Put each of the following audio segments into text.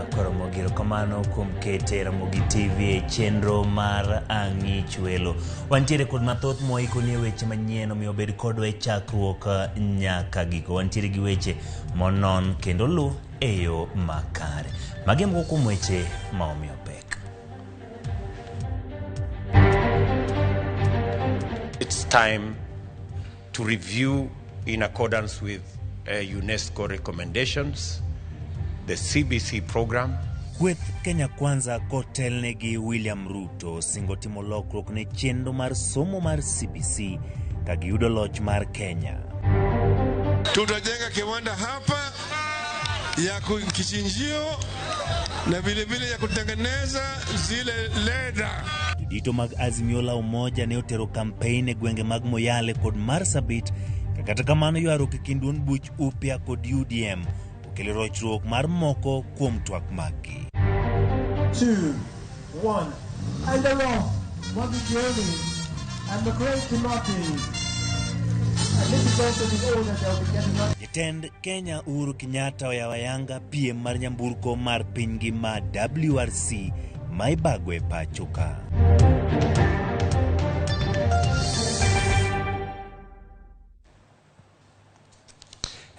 Nyakoromogi, erokamano kuom kete Ramogi TV e chenro mar Ang'ich Welo. Wantiere kod mathoth mwaikoni e weche manyien, omiyo bed kodwa e chakruok nyaka giko. Wantiere gi weche monon kendo lu e yo makare. Magi e moko kuom weche ma omiyo pek. It's time to review, in accordance with UNESCO recommendations, the CBC program. Kweth Kenya Kwanza kotelne gi William Ruto osingo timo lokruok ne chenro mar somo mar CBC ka giyudo loch mar Kenya. Tutajenga kiwanda hapa ya kichinjio na vile vile ya kutengeneza zile leda. Jodito mag Azimio la Umoja ne otero kampein e gwenge mag Moyale kod Marsabit ka kata kamano ywaruok e kind duond buch UPIA kod UDM okelo rochruok mar moko kuom twak maggi. 2, 1, and they're off. Mwangi and McRae Timothy. And this is also the order they'll be getting up. Jatend Kenya Uhuru Kenyatta oyawo ayanga piem mar nyamburko mar piny ngima WRC ma ibago e pacho ka.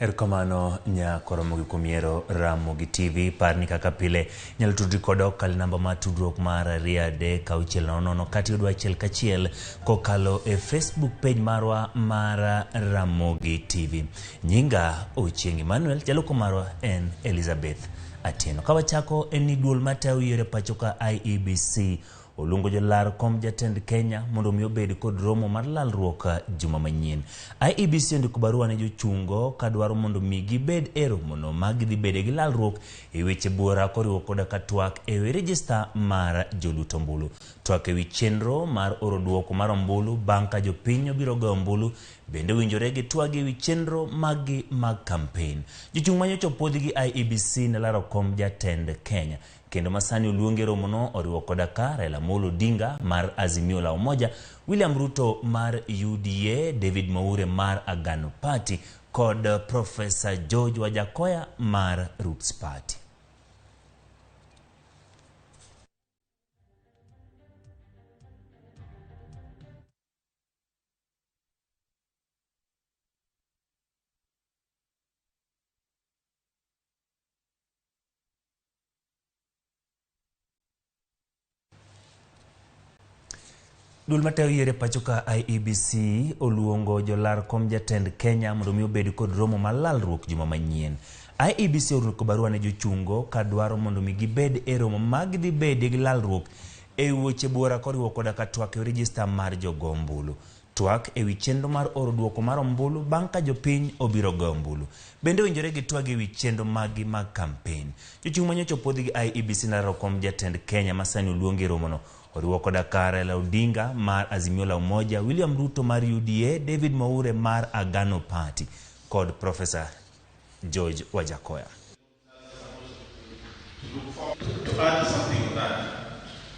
Erokamano Nyakoromogi kuom yiero Ramogi TV. Par ni kaka pile inyalo tudri koda kokalo e namba mar tudruok mar 23600 kata iyudwa achiel kachiel kokalo e Facebook page marwa mar Ramogi TV. Nyinga Ochieng' Emmanuel, jaloko marwa en Elizabeth Atieno. Ka wachako en ni duol matayo yiero e pacho ka IEBC oluongo jolar kom jatend Kenya mondo mi obed kod romo mar lalruok juma manyien. IEBC ondiko barua ne jochungo kadwaro mondo mi gibed e romono ma gidhi bede gi lalruok e weche buora koriwo koda ka twak e wi rejista mar jolut ombulu. Twak e wi chenro mar oro duoko mar ombulu bang' ka jopiny obiro goyo ombulu bende owinjore gi twag e wi chenro maggi mag kampen. Jochung' manyocha opuodhi gi IEBC ne laro kom jatend Kenya kendo masani oluongi e romono oriwo koda ka Raila Amolo Odinga mar Azimio la Umoja, William Ruto mar UDA, David Mwaure mar Agano Party kod Professor George Wajackoyah mar Roots Party. Duol matayo yiero e pacho ka IEBC oluongo jolar kom jatend Kenya mondo mi obed kod romo mar lalruok juma manyien. IEBC oriko barua ne jochungo ka dwaro mondo mi gibed e romo ma gidhi bedie gi lalruok e weche buora koriwo koda ka twak e rejista mar jogo ombulu. Twak e wi chenro mar oro duoko mar ombulu bang' ka jopiny obiro goyo ombulu. Bende owinjore gitwag e wi chenro maggi mag kampen. Jochung' manyocha opuodhi gi IEBC nalaro kom jatend Kenya ma sani oluongi e romono oriwo koda ka Raila Odinga mar Azimio la Umoja, William Ruto mar UDA, David Mwaure mar Agano Party kod Professor George Wajackoyah. To add something on that,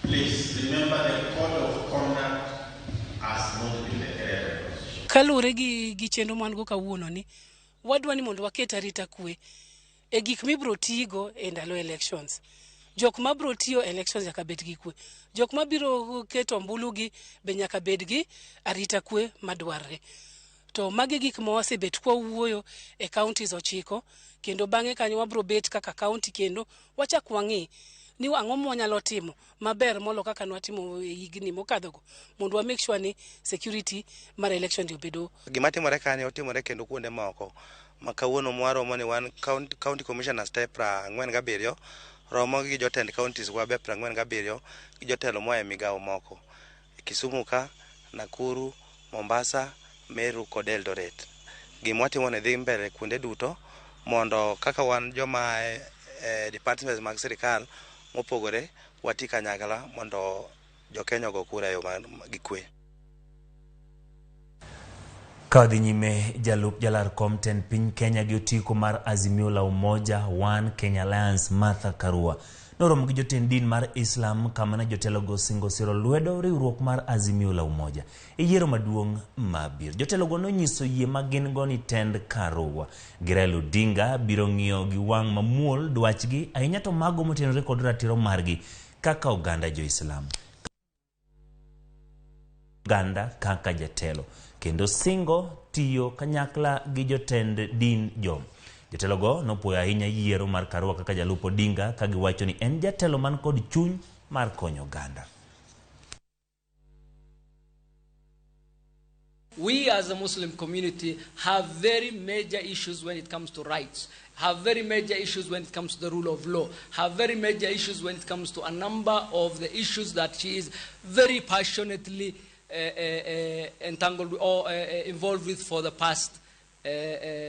please remember the code of conduct has not been declared by the Constitution. Kaluwore gi chenro ma wan go kawuono ni, wadwa ni mondo waket arita kwe e gik mibiro tigo e ndalo elections. Jok mabiro tiyo elections nyaka bed gi kwe. Jok mabiro keto ombulu gi be nyaka bed gi arita kwe madwarre. To magi gik ma wasebet kwa wuoyo e counties 9, kendo bang'e kanyo wabiro bet kaka county kendo wachak wang'i ni ang'o ma wanyalo timo maber molo kaka nwatimo e higni mokadhogo mondo wa make sure ni security mar election ni obedo. Gima timore kanyo timore kendo kuonde moko ma kawuono mwaromo ni wan county commissioners te 47 romo gi jotend counties wa be 47 gi jotelo moa e migawo moko Kisumu ka, Nakuru, Mombasa, Meru kod Eldoret. Gima watimo ni dhi mbele kuonde duto mondo kaka wan joma e departments mag sirikal mopogore wati kanyakla mondo jo Kenya ogo kura e yo gi kwe. Ka dhi nyime, jalup jalar kom tend piny Kenya gi otiko mar Azimio la Umoja One Kenya Alliance Martha Karua noromo gi jotend din mar Islam kama ne jotelogo singo siro lwedo riwruok mar Azimio la Umoja e yiero maduong' mabiro. Jotelogo nonyiso yie ma gin go ni tend Karua gi Raila Odinga biro ng'iyo gi wang' mamuol dwachgi ahinya to mago motenore kod ratiro margi kaka oganda jo-Islam. Oganda kaka jatelo kendo singo tiyo kanyakla gi jotend din jo. Jotelogo nopuoyo ahinya yiero mar Karua kaka jalup Odinga ka giwacho ni en jatelo man kod chuny mar konyo oganda. We as a Muslim community have very major issues when it comes to rights, have very major issues when it comes to the rule of law, have very major issues when it comes to a number of the issues that she is very passionately entangled or involved with for the past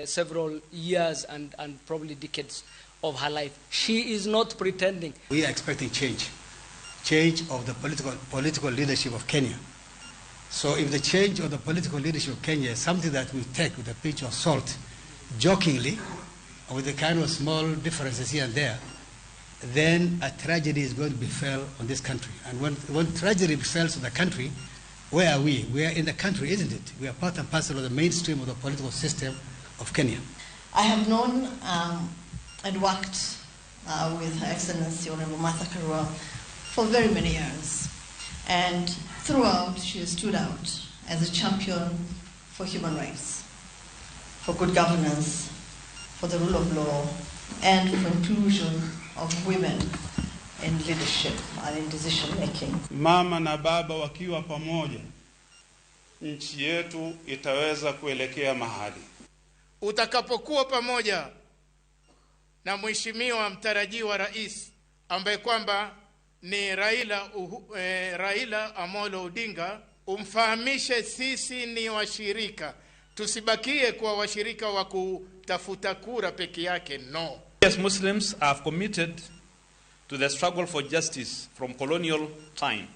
several years and probably decades of her life. She is not pretending. We are expecting change, change of the political leadership of Kenya. So if the change of the political leadership of Kenya is something that we take with a pinch of salt, jokingly, with the kind of small differences here and there, then a tragedy is going to befell on this country. And when tragedy befalls on the country, where are we? We are in the country, isn't it? We are part and parcel of the mainstream of the political system of Kenya. I have known and worked with Her Excellency Honorable Martha Karua for very many years. And throughout, she has stood out as a champion for human rights, for good governance, for the rule of law, and for inclusion of women in leadership and in decision making. Mama na baba wakiwa pamoja, nchi yetu itaweza kuelekea mahali. Utakapokuwa pamoja na mheshimiwa mtarajiwa rais ambaye kwamba ni Raila Amolo Odinga, umfahamishe sisi ni washirika. Tusibakie kwa washirika wa kutafuta kura peke yake, no. As Muslims have committed to the struggle for justice from colonial time,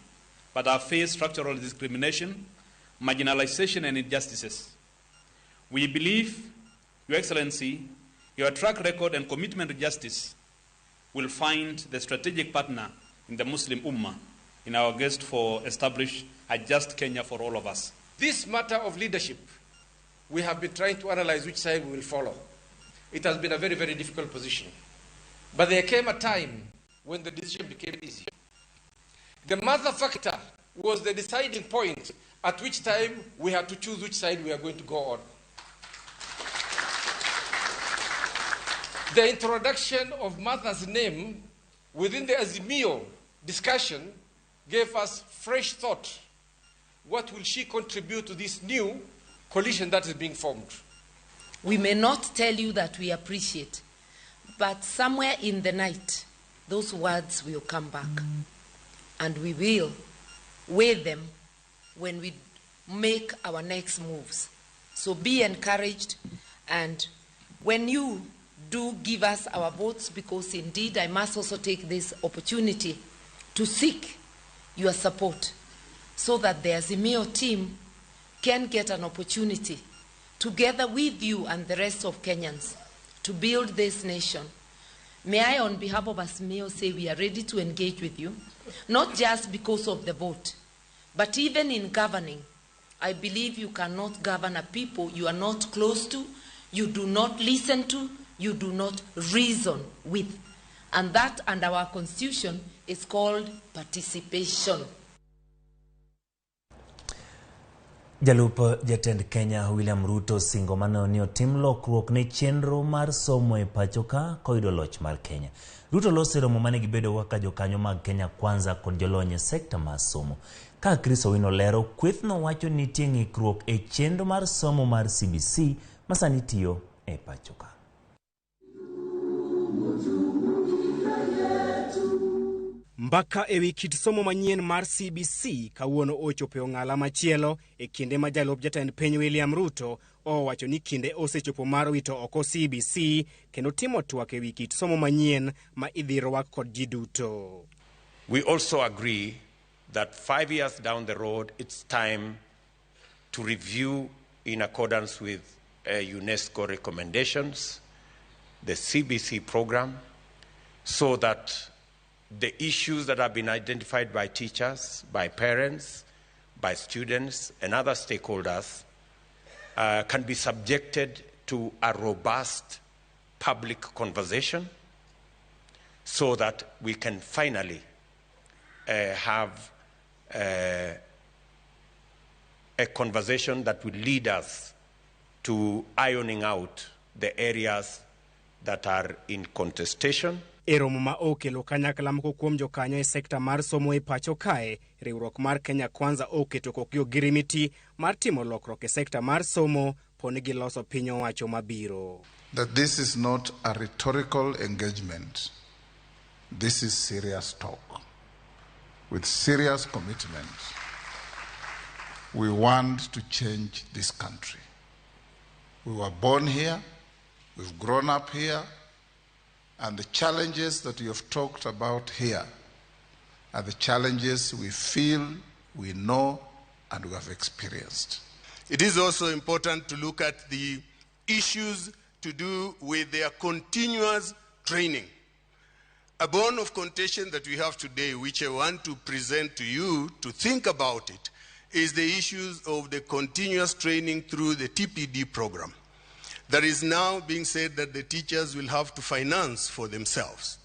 but have faced structural discrimination, marginalization and injustices. We believe, Your Excellency, your track record and commitment to justice will find the strategic partner in the Muslim Ummah in our quest for establish a just Kenya for all of us. This matter of leadership, we have been trying to analyze which side we will follow. It has been a very, very difficult position. But there came a time when the decision became easy. The mother factor was the deciding point at which time we had to choose which side we are going to go on. The introduction of Martha's name within the Azimio discussion gave us fresh thought. What will she contribute to this new coalition that is being formed? We may not tell you that we appreciate, but somewhere in the night, those words will come back. And we will weigh them when we make our next moves. So be encouraged, and when you do give us our votes, because indeed I must also take this opportunity to seek your support so that the Azimio team can get an opportunity together with you and the rest of Kenyans to build this nation. May I, on behalf of Azimio, say we are ready to engage with you, not just because of the vote, but even in governing. I believe you cannot govern a people you are not close to, you do not listen to, you do not reason with. And that, under our constitution, is called participation. Jalup jatend Kenya William Ruto singo mane ni otim lokruok ne chenro mar somo e pacho ka koyudo loch mar Kenya. Ruto loso romo mane gibedo kaka jokanyo mag Kenya Kwanza kod jolony e sekta mar somo. Ka Chris Owino lero, kwethno wacho ni nitie ng'ikruok e chenro mar somo mar CBC ma sani tiyo e pacho ka. Mbaka ewi kit somo manyien mar CBC kawuono ochopo e ong'ala machielo e kinde ma jalup jatend piny William Ruto owacho ni kinde osechopo mar wito oko CBC kendo timo twak ewi kit somo manyien ma idhi rwak kod ji duto. We also agree that 5 years down the road, it's time to review in accordance with UNESCO recommendations, the CBC program, so that the issues that have been identified by teachers, by parents, by students, and other stakeholders can be subjected to a robust public conversation so that we can finally have a conversation that will lead us to ironing out the areas that are in contestation. E romo ma okelo kanyakla moko kuom jokanyo e sekta mar somo e pacho kae, riwruok mar Kenya Kwanza oketo kokgi ogirimiti mar timo lokruok e sekta mar somo poni giloso piny owacho mabiro. That this is not a rhetorical engagement. This is serious talk with serious commitment. We want to change this country. We were born here, we've grown up here, and the challenges that you have talked about here are the challenges we feel, we know, and we have experienced. It is also important to look at the issues to do with their continuous training. A bone of contention that we have today, which I want to present to you to think about it, is the issues of the continuous training through the TPD program. There is now being said that the teachers will have to finance for themselves.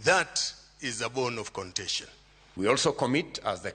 That is a bone of contention. We also commit as the